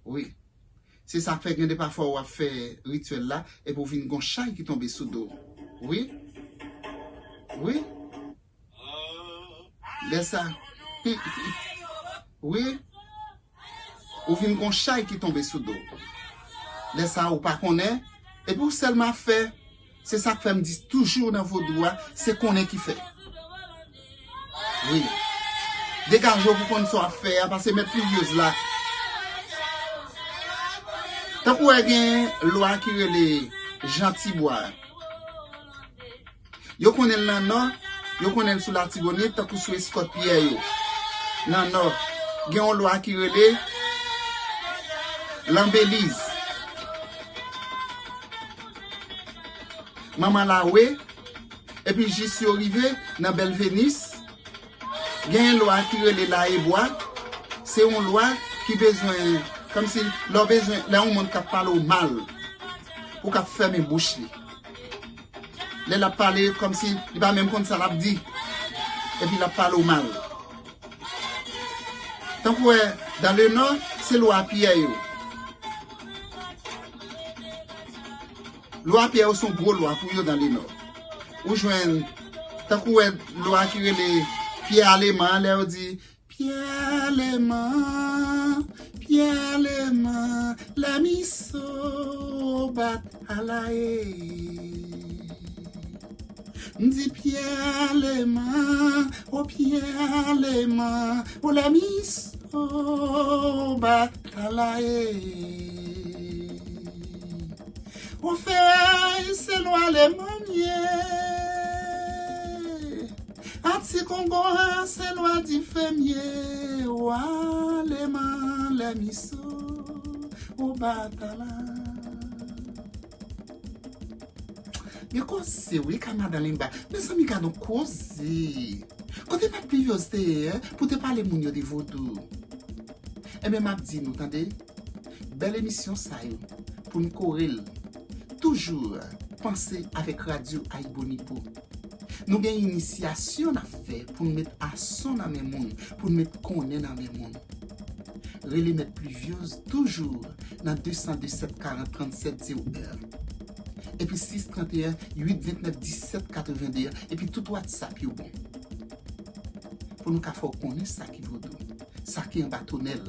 Wi. Se sa k fè gen de pafwa w ap fè rityèl la, epi w vin gon chay ki tonbe sou do w. Wi. Wi. Lè sa, wi, ou vin gon chay ki tonbe sou do w. Lè sa, ou pa konnen, epi w sèlman ap fè. Se sa k fè m di toujou nan vodou a, se konnen ki fè. Wi. Degaje w pou konn sa w ap fè a, pase mèt plivyez la. Tankou wè gen lwa ki rele Jan Tibwa. Yo konnen l nan Nò, yo konnen l sou Latibonit, tankou sou Eskòt Pyè yo. Nan Nò, gen yon lwa ki rele Lanbeliz. Manman Lawe, epi jis yo rive nan Bèl Venus, gen yon lwa ki rele Layebwa. Se yon lwa ki bezwen, kòmsi, lè w bezwen, lè yon moun k ap pale w mal, ou k ap fèmen bouch li. Lè l ap pale, kòmsi li pa menm konn sa l ap di. Epi l ap pale w mal. Tankou wè, dans le Nord, se lwa pyè yo. Lwa pyè yo se yon gwo lwa pou yo dans le Nord. Ou jwenn, tankou wè lwa ki rele pyè aleman, lè yo di, pyè aleman, pyè aleman, lè miso bat alaye. M di pyè aleman, o pyè aleman, o lè miso bat alaye. O fèy se lwa aleman m ye. Ati Kongo a se lwa dife m ye. O aleman lè miso, o batala. Gen koze wi kay madan Limba. Mezanmi, gad on koze. Kote mèt Plivyòz te ye, pou te pale moun yo de vodou? Enben, m ap di nou, tande, bèl emisyon sa yo, pou n kore l, toujou panse avèk Radyo Ayibonit pou. Nou gen inisyasyon n ap fè pou n met ason nan men moun, pou n met konnen nan men moun. Rele mèt Plivyòz toujou nan de san de sèt karant trannsèt zewo en. Epi sis tranteyen uit ventnèf disèt katrevendeyen. Epi tout WhatsApp yo bon. Pou nou ka fè w konnen sa ki vodou, sa ki anba tonèl.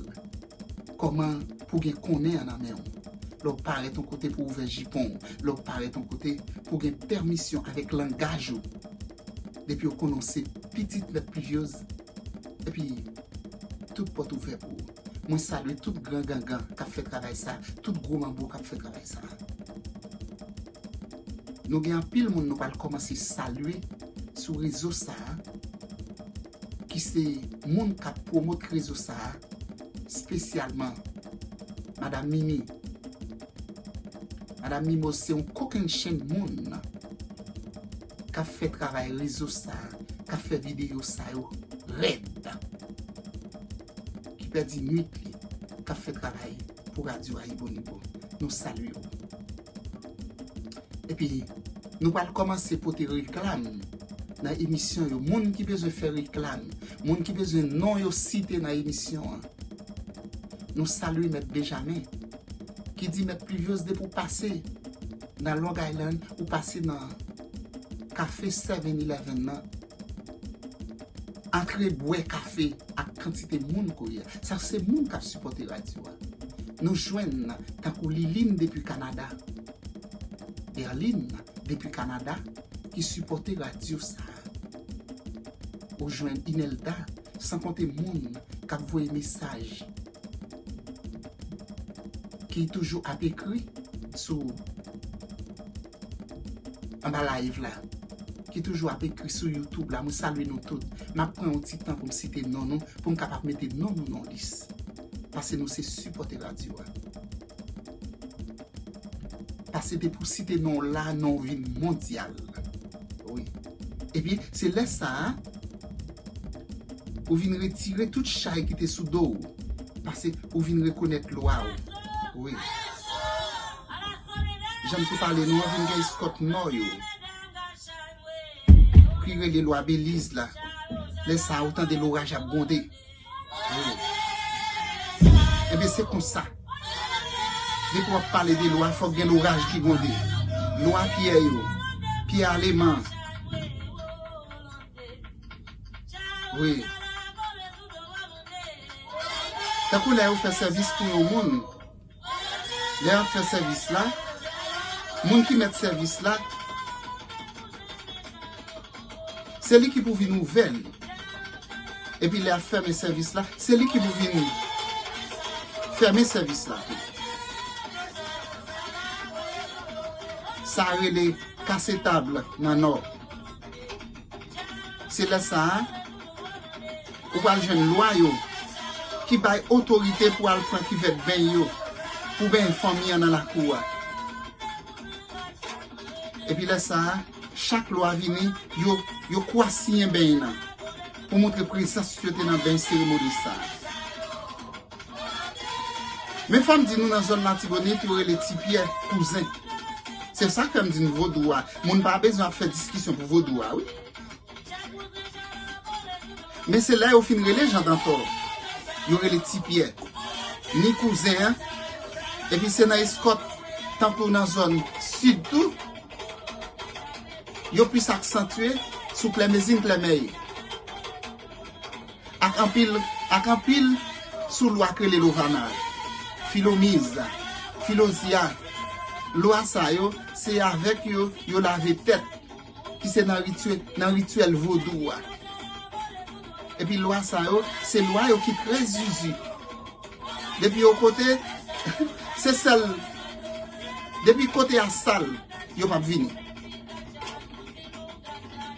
Kòman pou gen konnen an nan men w. Lè w parèt yon kote pou ouvè jipon w. Lè w parèt yon kote pou gen pèmisyon avèk langaj ou. Depi yo konnen w se pitit mèt Plivyòz, epi tout pòt ouvè pou ou. Mwen salye tout gran gangan k ap fè travay sa, tout gwo manbo k ap fè travay sa. Nou gen anpil moun nou pral kòmanse salye sou rezo sa a, ki se moun k ap pwomot rezo sa a, espesyalman Madam Mimi. Madam Mimi se yon kokennchenn moun. k ap fè travay rezo sa, k ap fè videyo sa yo rèd, ki pèdi nwit li, k ap fè travay pou Radyo Ayibonito. Nou salye w. Epi, nou pral kòmanse pote reklam nan emisyon yo. Moun ki bezwen fè reklam, moun ki bezwen non yo site nan emisyon an, nou salye Mèt Benjamen, ki di Mèt Pluviose, depi w pase nan Long Island, ou pase nan kafe Seven Eleven nan, antre bwè kafe ak kantite moun kouri a. Sa se moun k ap sipòte radyo a. Nou jwenn tankou Liline depi Kanada, Berlin depi Kanada, ki sipòte radyo sa a. Ou jwenn Inelda, san konte moun k ap voye mesaj, ki toujou ap ekri sou anba live la, ki toujou ap ekri sou YouTube la, mwen salye nou tout. M ap pran yon ti tan pou m site non nou, pou m kapab mete non nou nan lis. Paske nou se sipòte radyo a. Paske depi w site non w la, non w vin mondyal. Wi. Epi, se lè sa a, ou vin retire tout chay ki te sou do w. Paske ou vin rekonèt lwa w. Wi. Jan m te pale nou an, vin gen eskòt nò yo ki rele lwa Beliz la. Lè sa a, ou tande loraj ap gwonde. Wi. Ebyen, se konsa. Depi w ap pale de lwa, fòk gen loraj ki gwonde. Lwa pyè yo, pyè aleman. Wi. Tankou lè yo fè sèvis pou yon moun, lè y ap fè sèvis la, moun ki mèt sèvis la, se li ki pou vin ouvè li. Epi lè y ap fèmen sèvis la, se li ki pou vin fèmen sèvis la tou. Sa rele kase tab nan nò. Se lè sa a, ou pral jwenn lwa yo ki bay otorite pou al pran kivèt beny yo, pou benyen fanmi an nan lakou a. Epi lè sa a, chak lwa vini, yo, yo kwa siyen beny nan, pou montre prezans yo te nan beny seremoni sa a. Men fò m di nou, nan zòn Latibonit, yo rele Ti Pyè kouzen. Se sa k fè m di n vodou a, moun pa bezwen ap fè diskisyon pou vodou a, wi. Men se lè yo fin rele Jan Dantò, yo rele Ti Pyè, ni kouzen an, epi se nan eskòt, tankou nan zòn sid tou, yo plis aksantye sou Klèmezin Klèmèy. Ak anpil, ak anpil sou lwa k rele Lovana, Filomiz, Filozya. Lwa sa yo, se avèk yo, yo lave tèt, ki se nan rityè-, nan rityèl vodou a. Epi lwa sa yo, se lwa yo ki trè zuzu. Depi yo kote, se sèl, depi kote a sal, yo p ap vini.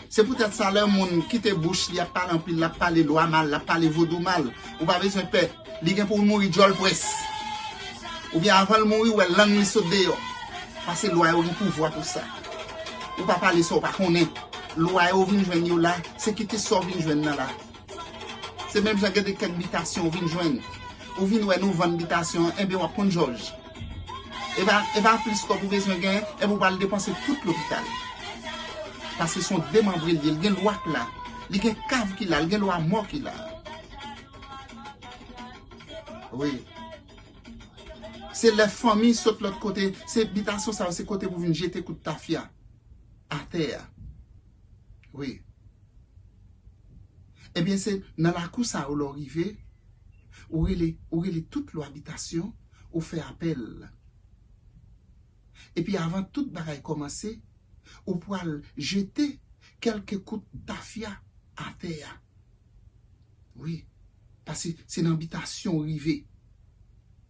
Se poutèt sa, lè moun kite bouch li ap pale anpil, l ap pale lwa mal, l ap pale vodou mal, ou pa bezwen pè. Li gen pou l mouri djòl pwès. Oubyen avan l mouri, ou wè lang li sot deyò. Paske lwa yo gen pouvwa pou sa. Ou pa pale sa w pa konnen. Lwa yo vin jwenn yo la, se kite sa w vin jwenn nan la. Se menm jan gen de kèk bitasyon ou vin jwenn. Ou vin wè nou vann bitasyon an, enben w ap konn jòj. E pa, e pa plis kòb ou bezwen genyen, enben ou pral depanse tout lopital. Paske se yon demanbre l ye, l gen lwa k la, li gen kav ki la, l gen lwa mò ki la. Wi. Se lè fanmi sot lòt kote, se bitasyon sa yo, se kote pou vin jete kout tafya atè a. Wi. Ebyen, se nan lakou sa yo lè w rive, ou rele, ou rele tout lwa bitasyon, ou fè apèl. Epi avan tout bagay kòmanse, ou pral jete kèlke kout tafya atè a. Wi, paske se nan bitasyon w rive.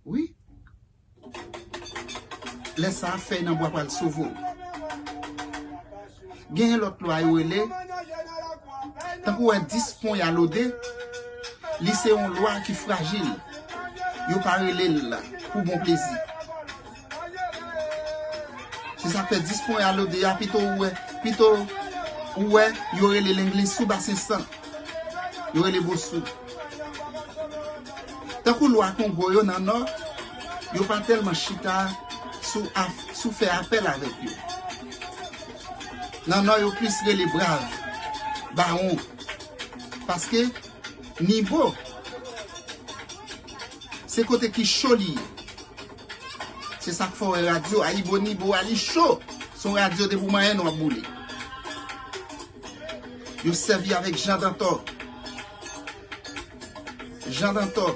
Wi. Lè sa a, fèy nan bwa pral sove w. Genyen lòt lwa yo rele, tankou w wè dis ponya lode, li se yon lwa ki frajil. Yo pa rele l pou bon plezi. Se sa k fè dis ponya lode a, pito w wè, pito Ou wè, yo rele Lenglisou Basen San. Yo rele Bosou. Tankou lwa Kongo yo nan Nò, yo pa tèlman chita sou, af, sou fè apèl avèk yo. Nan Nò, yo plis rele Brav, Bawon. Paske nivo, se kote ki cho li ye. Se sa k fè w wè radyo Ayibonit bo a li cho. Se yon radyo depi w manyen w ap boule. Yo sèvi avèk Jan Dantò. Jan Dantò,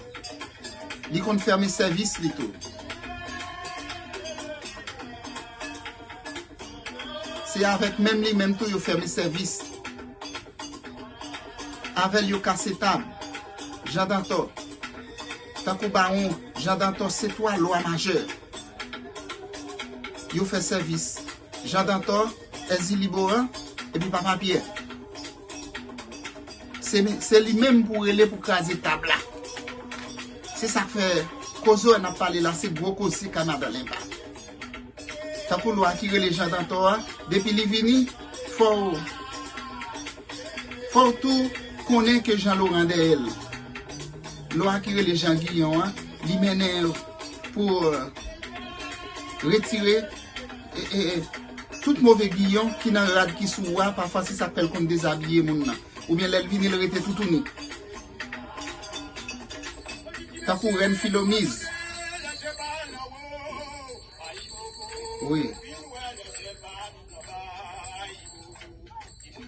li konn fèmen sèvis li tou. Se avèk menm li menm tou yo fèmen sèvis. Avè l yo kase tab. Jan Dantò. Tankou Bawon, Jan Dantò se twa lwa majè. Yo fè sèvis. Jan Dantò, Èzili Boran, epi Papa Pyè. Se, se li menm pou rele pou kraze tab la. Se sa k fè koze w wè n ap pale la, se gwo koze ka madan Lenba. Tankou lwa ki rele Jan Dantò a, depi li vini, fò w, fò w tou konnen ke Jan Loran dèyè l. Lwa ki rele Jan Giyon an, li mennen pou, euh, retire, e, e, e, tout move giyon ki nan rad ki sou ou a, pafwa se sa k fè l konn dezabiye moun nan. Oubyen lè l vini, l rete toutouni. Tankou rèn Filomiz. Wi.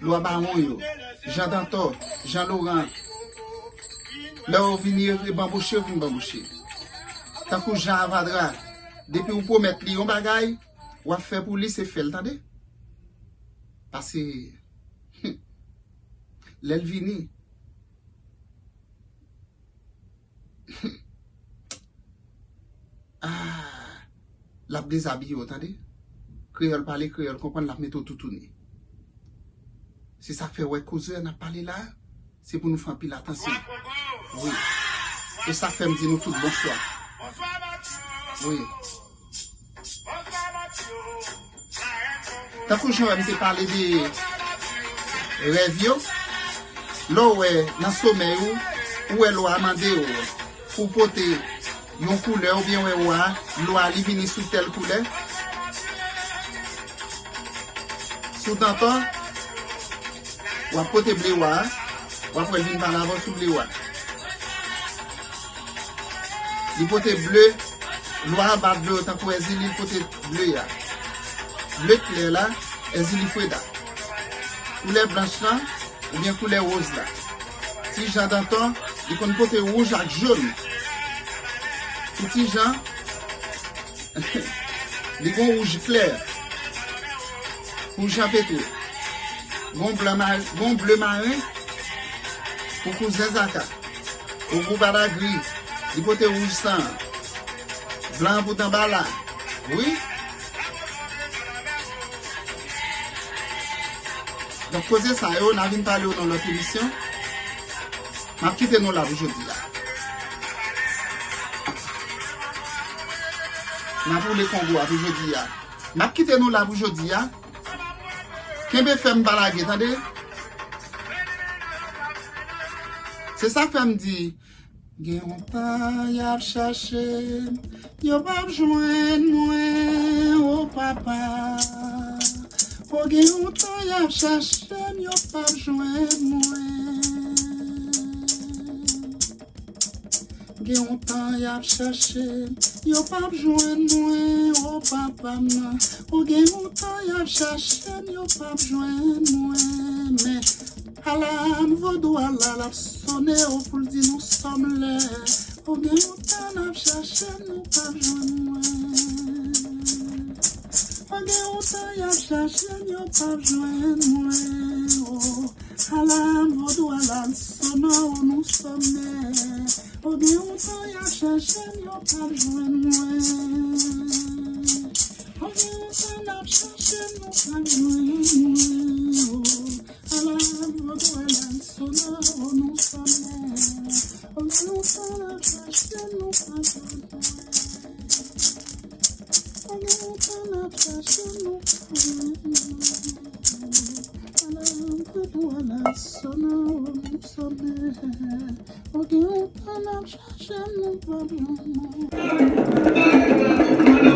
Lwa Bawon yo, Jan Dantò, Jan Loran. Lè yo vini, yo vle banboche, yo vin banboche. Tankou Jan Avadra, depi ou pwomèt li yon bagay, w ap fè pou li, se fè l, tande. Paske, lè l vini, ah, l ap dezabiye w, tande. Kreyòl pale, kreyòl konprann, l ap mete w toutouni. Se sa k fè, wè, koze a n ap pale la, se pou nou fè anpil atansyon. Wi. Se sa k fè m di nou tout bonswa. Wi. Tankou jan wè m te pale de rèv yo, lè w wè nan somèy ou, ou wè lwa a mande w pou w pote yon koulè oubyen wè lwa a, lwa a li vini sou tèl koulè. Sou Dantò, w ap pote ble wa a, w ap wè l vin pale avè w sou ble wa. Li pote ble, lwa anba ble yo tankou Èzili, li pote ble a. Ble klè la, Èzili Freda. Koulè blanch lan, oubyen koulè woz la. Ti Jan Dantò, li konn pote wouj ak jòn. Pou Ti Jan, li gon wouj klè pou Jan Petwo. Gon blan ma-, gon ble maren pou kouzen Zaka. Ogou Badagri, li pote wouj san an. Blan an bout anba la. Wi. Donk, koze sa yo, n a vin pale yo nan lòt emisyon. M ap kite nou la pou jodi a. N ap woule Kongo a pou jodi a. M ap kite nou la pou jodi a. Kenbe fèm, pa lage, tande. Se sa k fè m di, gen yon tan y ap chache m, yo p ap jwenn mwen, o papa. O, gen yon tan y ap chache m, yo p ap jwenn mwen. Gen yon tan y ap chache m, yo p ap jwenn mwen, o papa m nan. O, gen yon tan y ap chache m, yo p ap jwenn mwen. Men, alam vodou a la, l ap sonnen, o, pou l di nou sòm lè. O, gen yon tan n ap chache m, nou p ap jwenn mwen. O, gen yon tan y ap chache m, yo p ap jwenn mwen. O, alam vodou a la, l sonnen, o, nou sòm lè. O, gen yon tan y ap chache m, yo p ap jwenn mwen. O, gen yon tan n ap chache m, nou p ap jwenn mwen. O, alam vodou a la, l sonnen, o, nou sòm lè. O, gen yon tan n ap chache m, nou p ap jwenn mwen. O, gen yon tan n ap chache m, nou p ap jwenn mwen. Ou ala sona, ou nou sone. Ou gen yon tan n ap chache, nou pa jwenn ou.